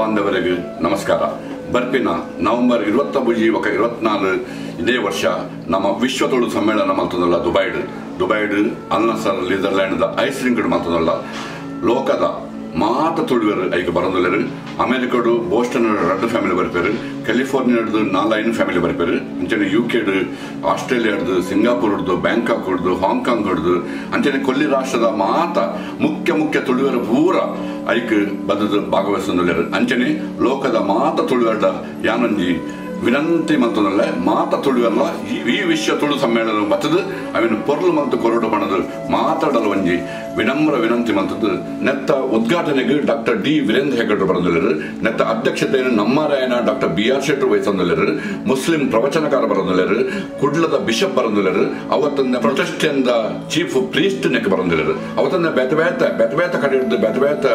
ಬಾಂಧವರಿಗೆ ನಮಸ್ಕಾರ. ಬರ್ಪಿನ ನವೆಂಬರ್ 29 24 ಇದೇ ವರ್ಷ ನಮ್ಮ ವಿಶ್ವ ತುಳು ಸಮ್ಮೇಳನ ಮಲ್ತೊಂದುಲ್ಲ ದುಬೈಡ್ ದುಬೈಡ್ ಅಲ್ ನಸರ್ ಲಿದರ್ಲ್ಯಾಂಡ್ ಐಸ್ ರಿಂಕ್ ಮಲ್ತೊಂದುಲ್ಲ. ಲೋಕದ ಮಾತ ತುಳುವೆರು ಐಕ್ ಬರೊಂದುಲ್ಲೆರ್. ಅಮೆರಿಕಡು ಬೋಸ್ಟನ್ ರಡ್ಡ್ ಫ್ಯಾಮಿಲಿ ಬರ್ಪೆರ್, ಕ್ಯಾಲಿಫೋರ್ನಿಯಾಡ್ದು 4-5 ಫ್ಯಾಮಿಲಿ ಬರ್ಪೆರ್, ಅಂಚನೆ ಯುಕೆಡ್, ಆಸ್ಟ್ರೇಲಿಯಾಡ್ದು, ಸಿಂಗಾಪುರಡ್ದು, ಬ್ಯಾಂಕಾಕ್ ಡ್ದು, ಹಾಂಗ್ಕಾಂಗ್ ಡ್ದು, ಅಂಚನೆ ಕೊಲ್ಲಿ ರಾಷ್ಟ್ರದ ಮಾತ ಮುಖ್ಯ ಮುಖ್ಯ ತುಳುವೆರು ಪೂರ ಐಕ್ ಬದದು ಭಾಗವಹಿಸೊಂದುಲ್ಲೆರ್. ಅಂಚನೆ ಲೋಕದ ಮಾತ ತುಳುವೆರ್ಡ ಯಾನೊಂಜಿ ವಿನಂತಿ ಮಲ್ತೊಂದುಲ್ಲೆ, ಮಾತ ತುಳುವೆರ್ಲ ಈ ವಿಶ್ವ ತುಳು ಸಮ್ಮೇಳನ ಬತ್ತದು ಅವೆನ್ ಪೊರ್ಲು ಮಲ್ತು ಕೊರಡು ಪಣದು ಮಾತಾಡಲು ಒಂಜಿ ವಿನಮ್ರ ವಿನಂತಿ ಮಲ್ತದು. ನೆತ್ತ ಉದ್ಘಾಟನೆಗೆ ಡಾಕ್ಟರ್ ಡಿ ವೀರೇಂದ್ರ ಹೆಗ್ಗಡ್ರು ಬರೊಂದುಲ್ಲೆರ್. ನೆತ್ತ ಅಧ್ಯಕ್ಷತೆಯನ್ನು ನಮ್ಮರಾಯನ ಡಾಕ್ಟರ್ ಬಿ ಆರ್ ಶೆಟ್ಟರು ವಹಿಸೊಂದುಲ್ಲೆರ್. ಮುಸ್ಲಿಂ ಪ್ರವಚನಕಾರ ಬರೊಂದುಲ್ಲೆರ್, ಕುಡ್ಲದ ಬಿಷಪ್ ಬರೊಂದುಲ್ಲೆರ್, ಅವತ್ತೊಂದ ಪ್ರೊಟೆಸ್ಟೆಂದ ಚೀಫ್ ಪ್ರೀಸ್ಟ್ ನೆಕ್ ಬರೊಂದುಲ್ಲೆರ್, ಅವತ್ತೊಂದ ಬೇತೆ ಬೇತೆ ಬೇತೆ ಬೇತೆ ಕಡೆಡ್ದು ಬೇತೆ ಬೇತೆ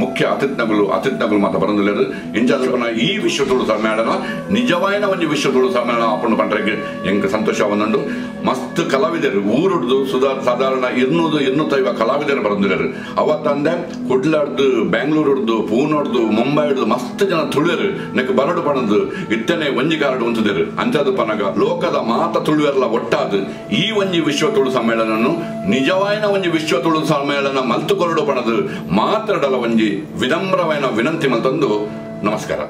ಮುಖ್ಯ ಅತಿಥಿನಗುಲು ಮಾತ ಬರೊಂದುಲ್ಲೆರ್. ಇಂಚಾದ ಈ ವಿಶ್ವ ತುಳು ಸಮ್ಮೇಳನ ನಿಜವಾದ ಒಂಜಿ ವಿಶ್ವ ತುಳು ಸಮ್ಮೇಳನ ಆಪುಂಡು ಪಂಡ್ರೆಗ್ ಎಂಕ್ ಸಂತೋಷ ಒಂದುಂಡು. ಮಸ್ತ್ ಕಲಾವಿದರು ಊರುಡ್ದು ಸಾಧಾರಣ 200-250 ಕಲಾವಿದರು ಬರೊಂದುಲ್ಲೆರ್. ಅವತ್ತಂದೆ ಕುಡ್ಲಡ್ದು, ಬೆಂಗಳೂರುಡ್ದು, ಪೂನಡ್ದು, ಮುಂಬೈಡ್ದು ಮಸ್ತ್ ಜನ ತುಳುವೆರು ನೆಕ್ ಬರಡು ಪಣದು ಇತ್ತನೆ ಒಂಜಿ ಕಾರ್ಡ್ ಉಂತುದೆರ್. ಅಂಚಾದ್ ಪನಗ ಲೋಕದ ಮಾತ ತುಳುವೆರ್ಲ ಒಟ್ಟಾದ್ ಈ ಒಂಜಿ ವಿಶ್ವ ತುಳು ಸಮ್ಮೇಳನನು ನಿಜವಾಯಿನ ಒಂಜಿ ವಿಶ್ವ ತುಳು ಸಮ್ಮೇಳನ ಮಲ್ತು ಕೊರಡು ಪಣದು ಮಾತ್ರಡಲ ಒಂಜಿ ವಿನಮ್ರವಾಯಿನ ವಿನಂತಿ ಮಲ್ತೊಂದು ನಮಸ್ಕಾರ.